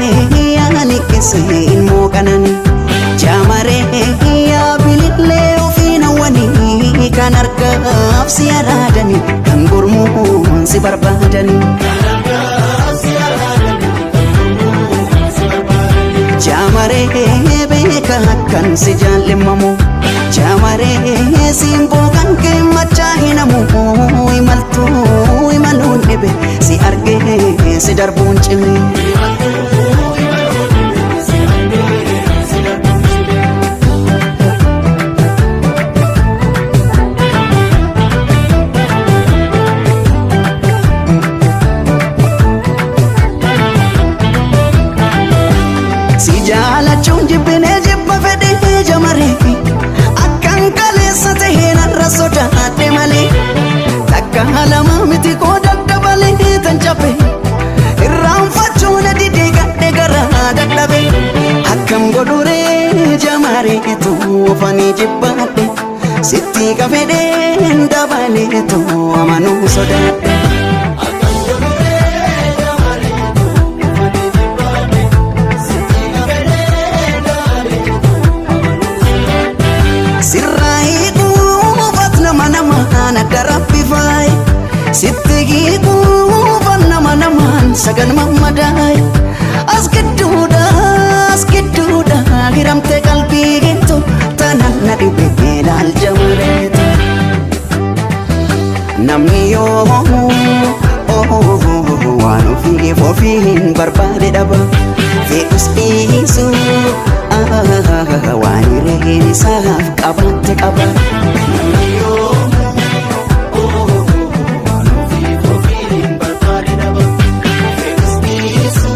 Yaani keessa ilmoo qananii jaamaree yaa bilillee ofiin hawwanii kan argaaf si araadanii kan gurmuun si barbaadanii. Jaamaree beeka akkan si jaallimamu jaamaree simboo kan kee machaa hinamu imaltuu imaluun dhibe si argee si darbuun cime. Si jaalachuun jibbinee jibba fedhee jamaree akkan kaleessa tahee narra sodaadhe malee takka lama miti koo daddabalee tan cabe irraanfachuun didee gadhe garaa dadhabe akkam godhuree jamaree tuufanii jibbaadhe sitti qafedheen dabalee tuu amanuu sodaadhe. Sirraa hiikuufat nama namaan adda rabbi faaye sitti hiikuufat nama namaan sagan mammadaaye as gidduudha as gidduudha hiramte qalbii geettu tanan na dhibe ilaal jamareetu. Namni yoo waan ofiif ofiin barbaade dhaba fe'us dhiisu waan hireen isaaf qabaatte qaba. Namni yoo waan ofiif ofiin barbaade dhaba fe'us dhiisu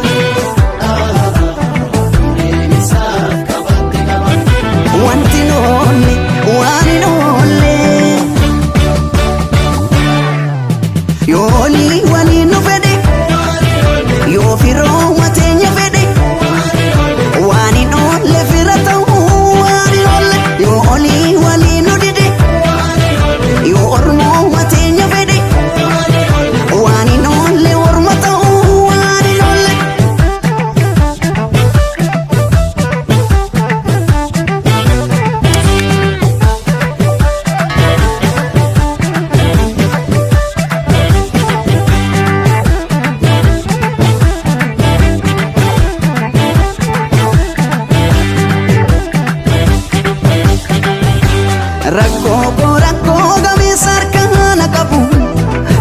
waan hireen isaaf qabaatte qaba. Wanti noonne waan hin oolle. Yoolii waliin nu fedhe yoo firooma teenya fedhe waan hin oolle fira ta'uu waan hin oolle yoo olii waliin nu dide yoo ormooma teenya fedhe waan hin oolle orma ta'uu waan hin oolle. Rakkoo koo rakkoo gameessa harkaa na qabu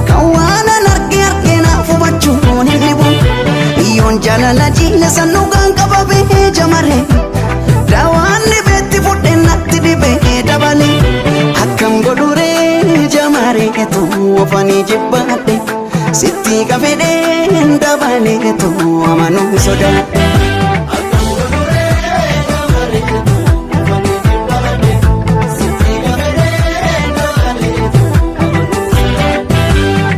kan waan an arge arge naaf hubachuun hin dhibu yoon jaalala jiila san dhugaan qabamee jamare daawaan dhibeetti fudhe natti dhibee dabale akkam godhuree jamare tuu ofanii jibbaadhe sitti qafedheen dabale tuu amanuu sodaadhe.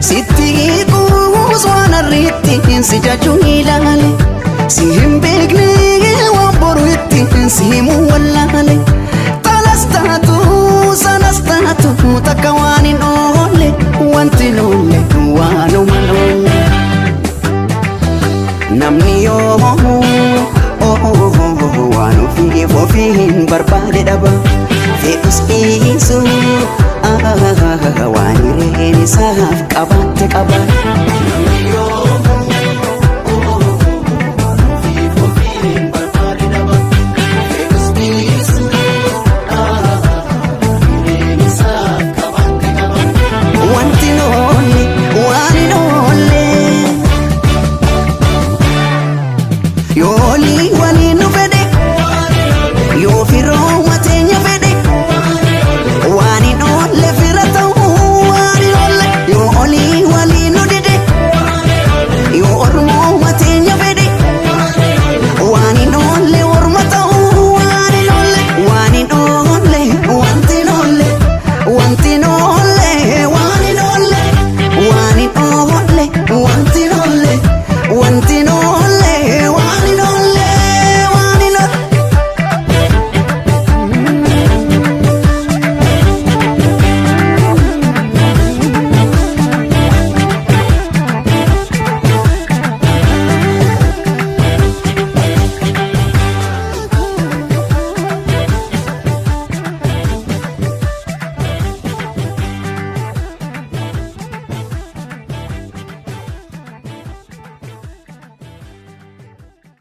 Sitti hiikuus waan arriitti si jajuu ilaale si hin beekne waan boru itti si himuu wallaale talas taatu sanas taatu takka waan hin oolle wanti loolle waanuma loolle. Namni yoo waan ofiif ofiin barbaade dhaba fe'us dhiisu waan hireen isaaf qabaatte qaba.